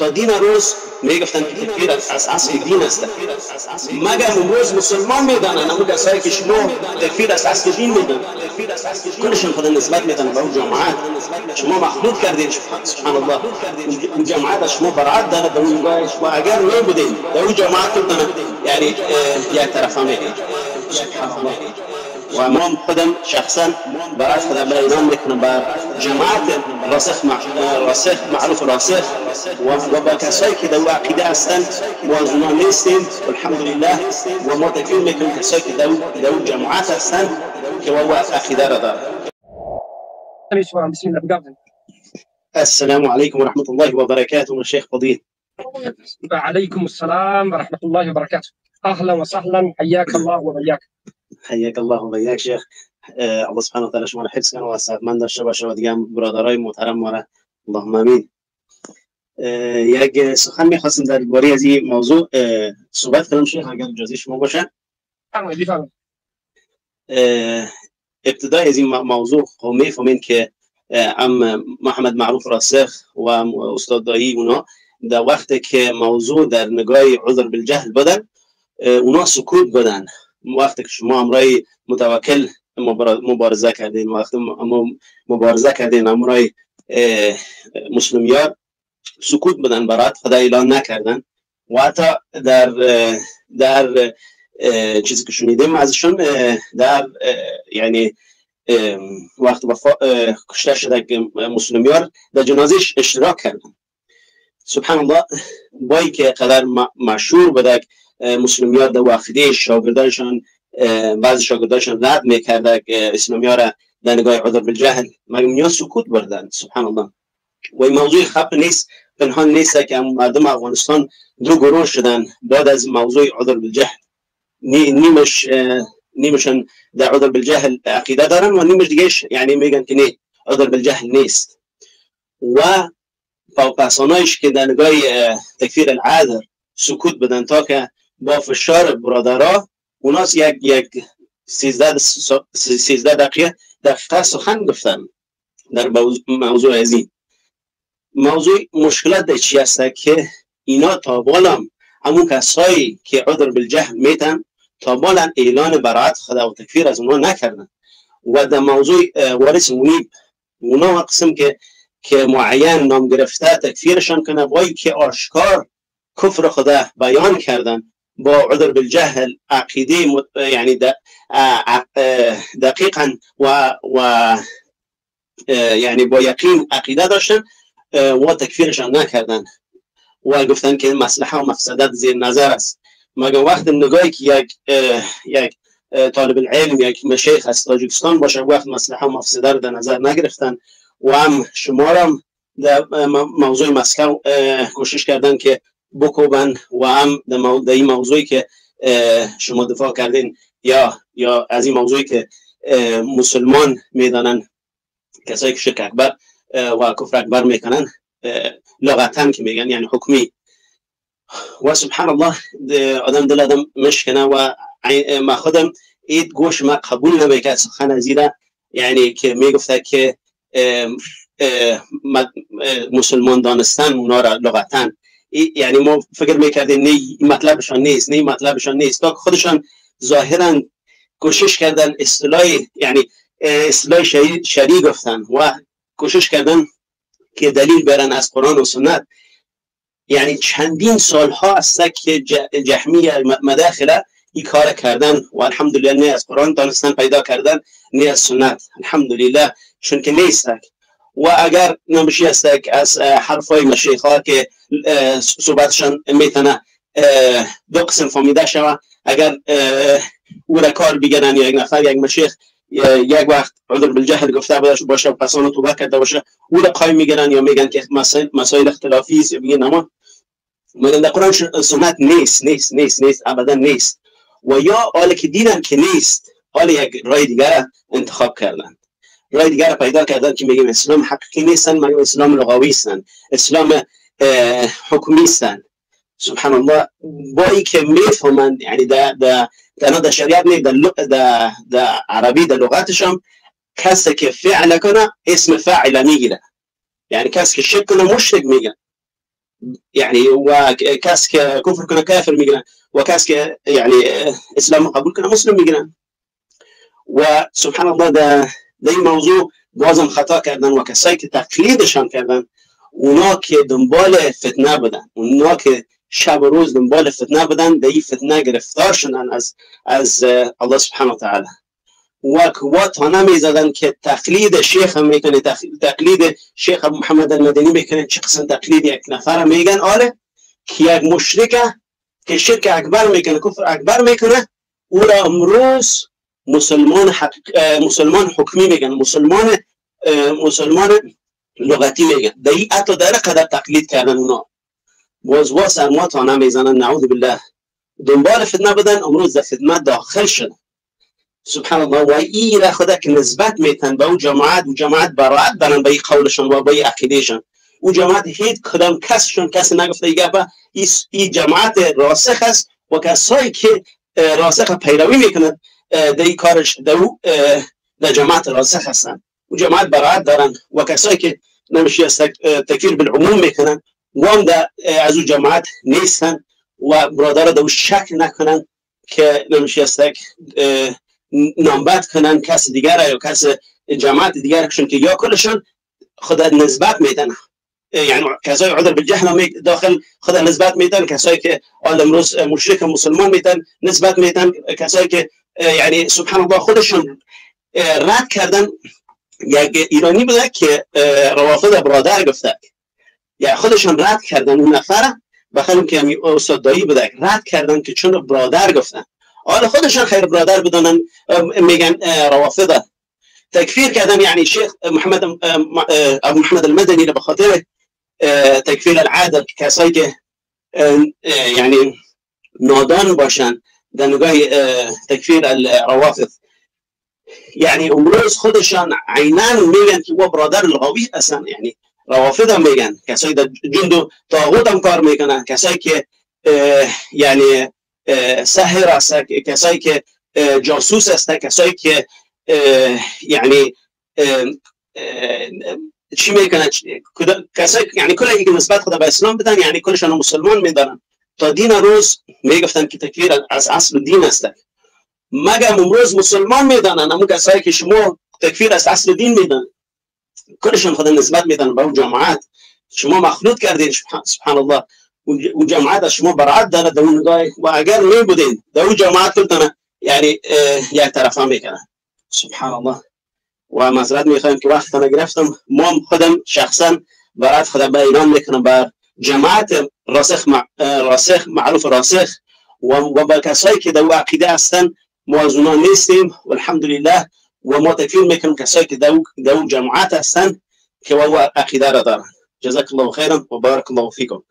تا دین روز میگفتن که تکفیر از اصل دین است. مگر امروز مسلمان میدانن همون کسایی که شما تکفیر از اصل دین میدن، کلشون خود نسبت میدن به اون جماعت. شما مخلوط کردین، سبحان الله. اون جماعت از شما برائت داره در اون نگاه شما. اگر نبودین در اون جماعت خودتون یعنی یک طرفه میدین. سبحان الله. و ما خودم شخصا برای خودم برای اعلام میکنم با جماعت راسخ راسخ معروف راسخ و با کسایی که در عقیده هستند ما از اونا نیستیم الحمدلله. و ما تکفیر میکنیم کسایی که در اون جماعت هستند که او عقیده را دارند. السلام علیکم و رحمت الله و برکاته. شیخ فضیل. وعليكم السلام ورحمة الله وبركاته. أهلا وسهلا، حياك الله وبياك. حیاک الله و بیاک شیخ. الله سبحانه و تعالی شما را حفظ کنه و صحتمند داشته باشه و دیگه هم برادرای محترم ما را. اللهم امین. یک سخن میخواستم درباره از این موضوع صحبت کنم شیخ، اگر اجازه شما باشه. بفرمایید. ابتدای از این موضوع خب میفهمین که ام محمد معروف راسخ و ام استاد دایی اونا در وقتی که موضوع در نگاه عذر بالجهل بدن اونا سکوت بدن. وقتی که شما امرای متوکل مبارزه کردین، وقتی مبارزه کردین امرای مسلمیار سکوت بدن، برات خدا اعلان نکردن و حتی در چیزی که شنیدیم ازشون در یعنی وقت کشته شده که مسلمیار در جنازهش اشتراک کردن. سبحان الله. بایی که قدر مشهور بوده مسلمیار در وقتی شاگردانشان بعضی شاگردانشان رد میکرده که اسلامی‌ها را در نگاه عذر بالجهل، مگر میان سکوت بردن. سبحان الله. و این موضوع خپ نیست، پنهان نیست که مردم افغانستان دو گروه شدن بعد از موضوع عذر بالجهل. نیمشان در عذر بالجهل عقیده دارن و نیمش دیگهش یعنی میگن که نه عذر بالجهل نیست. و پسانایش که در نگاه تکفیر العذر سکوت بدن تا که با فشار برادرها اوناس یک 13 دقیقه سخن گفتن در موضوع از این موضوع. مشکلات در چی هست که اینا تا بالام همون کسایی که عذر بالجهل میتن تا بالا اعلان برائت خدا و تکفیر از اونا نکردن. و در موضوع وارث منیب اونا قسم که معین نام گرفته تکفیرشان کنه، بایی که آشکار کفر خدا بیان کردن با عذر بالجهل عقیده یعنی دقیقا و یعنی با یقین عقیده داشتن و تکفیرشان نکردن و گفتن که مصلحه و مفسدت زیر نظر است. مگر وقت نگاهی که یک طالب العلم یک مشیخ از تاجیکستان باشه وقت مصلحه و مفسده رو در نظر نگرفتن و هم شما را در موضوع مسکو کوشش کردن که بکوبن و هم در این موضوعی که شما دفاع کردین یا از این موضوعی که مسلمان میدانن کسایی که شرک اکبر و کفر اکبر میکنن لغتاً که میگن یعنی حکمی. و سبحان الله آدم دل آدم مشکنه و ما خودم اید گوش ما قبول نمیکرد سخن از ایره، یعنی که میگفته که مسلمان دانستن اونا را لغتاً، یعنی ما فکر میکردیم نه مطلبشان نیست، نه مطلبشان نیست، تا خودشان ظاهرا کوشش کردن اصطلاح یعنی اصطلاح شرعی گفتن و کوشش کردن که دلیل برن از قرآن و سنت. یعنی چندین سالها است که جهمی مداخله این کار کردن و الحمدلله نه از قرآن دانستن پیدا کردن نه از سنت، الحمدلله، چون که نیست. و اگر نمیشه است از حرفای مشایخ ها که صحبتشان میتونه دو قسم فهمیده شوه، اگر او را کار بگیرن یا یک نفر یک مشیخ یک وقت عذر بالجهل گفته باشه و پس آن توبه کرده باشه او را قایم میگیرن یا میگن که مسائل اختلافی است، میگن اما مگر در قرآن سنت نیست، نیست نیست نیست، ابدا نیست. و یا حالا که دیدن که نیست، حالا یک راه دیگر انتخاب کردن، راه دیگر پیدا کردن که میگیم اسلام حقیقی نیستن، مگر اسلام لغوی هستن، اسلام حکمی هستن. سبحان الله. با ای که میفهمند یعنی در در در شریعت نه، در در عربی در لغتشم کسی که فعل کنه اسم فاعل میگیره، یعنی کسی که شرک کنه مشرک میگن. یعنی و کس که کفر کنه کافر میگیرن و کس که یعنی اسلام قبول کنه مسلم میگیرن. و سبحان الله در این موضوع بازم خطا کردن و کسایی که تقلیدشان کردن، اونا که دنبال فتنه بودن، اونا که شب و روز دنبال فتنه بودن، در این فتنه گرفتار شدن از الله سبحانه و تعالی. و و تانه میزدن که تقلید شیخ میکنه، تقلید شیخ محمد المدنی میکنه، چه قسم تقلید یک نفر میگن آره که یک مشرکه که شرک اکبر میکنه، کفر اکبر میکنه، او را امروز مسلمان مسلمان حکمی میگن، مسلمان لغتی میگن. در این حتی در قدر تقلید کردن اونا باز واسه ما تانه میزنن، نعوذ بالله. دنبال فتنه بودن، امروز در فتنه داخل شدن. سبحان الله. و این را خدا که نسبت میتن به او جماعت، و جماعت براعت دارن به این قولشان و به این عقیدهشان. او جماعت هیچ کدام کسشون کسی نگفته ای گپه، این جماعت راسخ است و کسایی که راسخ پیروی میکنند در این کارش در او در جماعت راسخ هستن، و جماعت براعت دارن. و کسایی که نمیشه تکفیر بالعموم میکنن و هم از او جماعت نیستن و برادر در او شک نکنن که نمیشه نامبد کنن کس دیگر یا کس جماعت دیگر کشون که یا کلشون خدا نسبت میدن، یعنی کسای عذر بالجهل داخل خدا نسبت میدن، کسایی که امروز مشرک مسلمان میدن نسبت میدن، کسایی که یعنی سبحان الله خودشون رد کردن. یک ایرانی بوده که روافض برادر گفته، یا خودشون رد کردن اون نفره، بخاطر که استاد دایی بوده رد کردن که چون برادر گفتن، حالا خودشان خیر برادر بدونن میگن روافضه تکفیر کردن. یعنی شیخ محمد ابو محمد المدنی به خاطر تکفیر العادل کسایی که یعنی نادان باشن در نگاه تکفیر الروافض، یعنی امروز خودشان عینا میگن که او برادر لغوی هستن، یعنی روافض هم میگن، کسایی در جند و طاغوت هم کار میکنن، کسایی که یعنی ساحر است، کسایی که جاسوس است، کسایی که یعنی چی میکنن، کسایی یعنی کلی که نسبت خود به اسلام بدن، یعنی کلشان مسلمان میدارن. تا دین روز میگفتن که تکفیر از اصل دین است، مگم امروز مسلمان میدانن همون کسایی که شما تکفیر از اصل دین میدن، کلشان خود نسبت میدن به اون جماعت. شما مخلوط کردین سبحان الله، و جماعت از شما براعت داره در اون نگاه، و اگر می بودین در اون جماعت کلتانه یعنی یک طرفه میکنن. سبحان الله. و معذرت میخوایم که وقت گرفتم. ما خودم شخصا براعت خودم به ایران میکنم بر جماعت راسخ راسخ معروف راسخ و با کسایی که در عقیده هستن ما از اونا نیستیم والحمدلله. و ما تکفیر میکنیم کسایی که در اون جماعت هستن که او عقیده را دارن. جزاک الله خیرا و بارک الله فیکم.